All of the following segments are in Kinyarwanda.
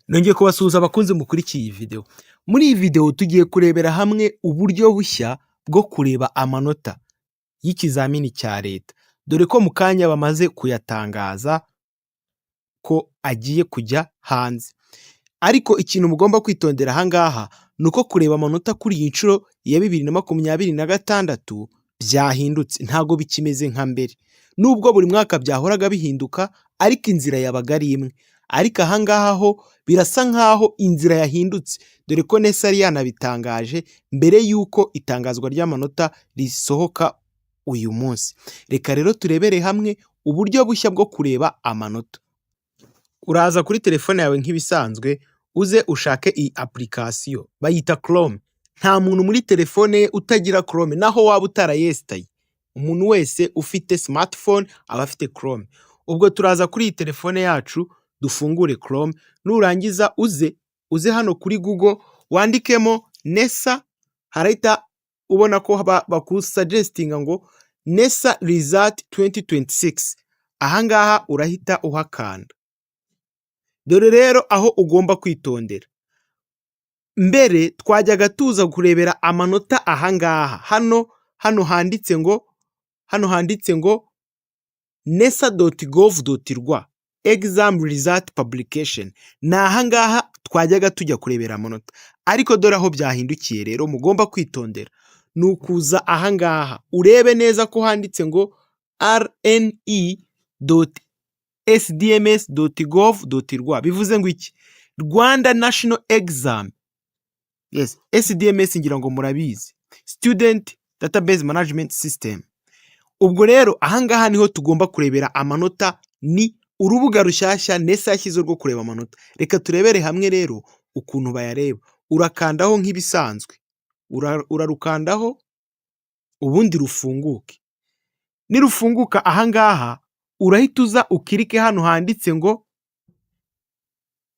Nongeye kubasuhuza abakunzi mukurikiye iyi video. Muri iyi video tugiye kurebera hamwe uburyo bushya bwo kureba amanota y'ikizamini cya leta, dore ko mu kanya bamaze kuyatangaza ko agiye kujya hanze. Ariko ikintu mugomba kwitondera aha ngaha ni uko kureba amanota kuri iyi nshuro ya 2026 byahindutse, ntabwo bikimeze nka mbere. Nubwo buri mwaka byahoraga bihinduka ariko inzira yabaga ari imwe. Ariko aha ngaha ho birasa nkaho inzira yahindutse, dore ko NESA yari yanabitangaje mbere y'uko itangazwa ry'amanota risohoka uyu munsi. Reka rero turebere hamwe uburyo bushya bwo kureba amanota. Uraza kuri telefone yawe nk'ibisanzwe, uze ushake iyi application bayita Chrome. Nta muntu muri telefone ye utagira Chrome naho waba utarayesitaye. Umuntu wese ufite smartphone aba afite Chrome. Ubwo turaza kuri iyi telefone yacu dufungure Chrome, nurangiza uze hano kuri Google wandikemo NESA, harahita ubona ko bakusuggestinga ngo NESA result 2026. Aha ngaha urahita uhakanda. Dore rero aho ugomba kwitondera. Mbere twajyaga tuza kurebera amanota aha ngaha, hano handitse ngo nesa.gov.rw exam result publication. Ni aha ngaha twajyaga tujya kurebera amanota. Ariko dore aho byahindukiye rero mugomba kwitondera, ni ukuza aha ngaha urebe neza ko handitse ngo rne.sdms.gov.rw, bivuze ngo iki? Rwanda National Exam, yes, SDMS ngira ngo murabizi, Student Database Management System. Ubwo rero aha ngaha niho tugomba kurebera amanota, ni urubuga rushyashya NESA yashyizeho rwo kureba amanota. Reka turebere hamwe rero ukuntu bayareba. Urakandaho nk'ibisanzwe, urarukandaho ubundi rufunguke. Nirufunguka aha ngaha urahita uza ukirike hano handitse ngo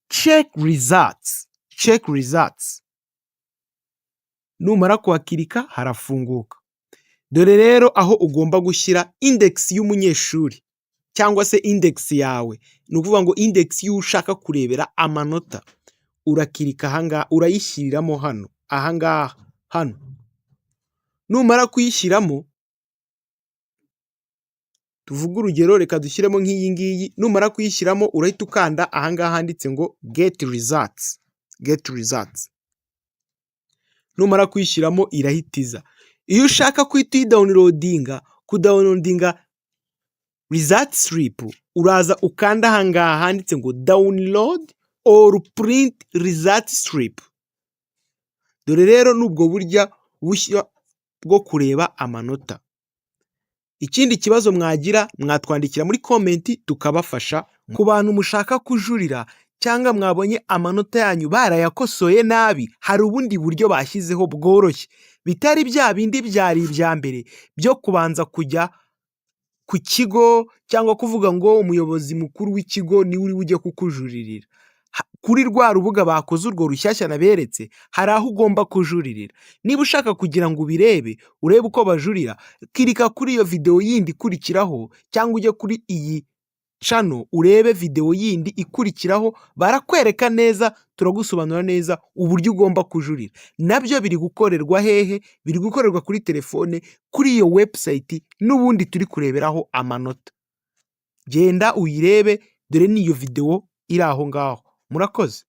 check results, check results. Numara kuhakirika harafunguka. Dore rero aho ugomba gushyira index y'umunyeshuri cyangwa se index yawe, ni ukuvuga ngo index y'uwo ushaka kurebera amanota. Urakirika aha ngaha, urayishyiriramo hano, aha ngaha hano. Numara kuyishyiramo, tuvuge urugero reka dushyiremo nk'iyi ngiyi, numara kuyishyiramo urahita ukanda aha ngaha handitse ngo get results, get results. Numara kuyishyiramo irahita iza. Iyo ushaka guhita uyidownloadinga, kudownloadinga result slip, uraza ukanda aha ngaha handitse ngo download or print result slip. Dore rero ni ubwo buryo bushya bwo kureba amanota. Ikindi kibazo mwagira mwatwandikira muri comment tukabafasha. Ku bantu mushaka kujurira cyangwa mwabonye amanota yanyu barayakosoye nabi, hari ubundi buryo bashyizeho bworoshye, bitari bya bindi byari ibya mbere byo kubanza kujya ku kigo cyangwa kuvuga ngo umuyobozi mukuru w'ikigo niwe uri bujye kukujuririra. Kuri rwa rubuga bakoze urwo rushyashya naberetse, hari aho ugomba kujuririra. Niba ushaka kugira ngo ubirebe, urebe uko bajurira, kirika kuri iyo videwo yindi ikurikiraho cyangwa ujye kuri iyi channel urebe videwo yindi ikurikiraho, barakwereka neza, turagusobanurira neza uburyo ugomba kujurira. Nabyo biri gukorerwa hehe? Biri gukorerwa kuri telefone, kuri iyo website n'ubundi turi kureberaho amanota. Genda uyirebe, dore n'iyo videwo iri aho ngaho. Murakoze.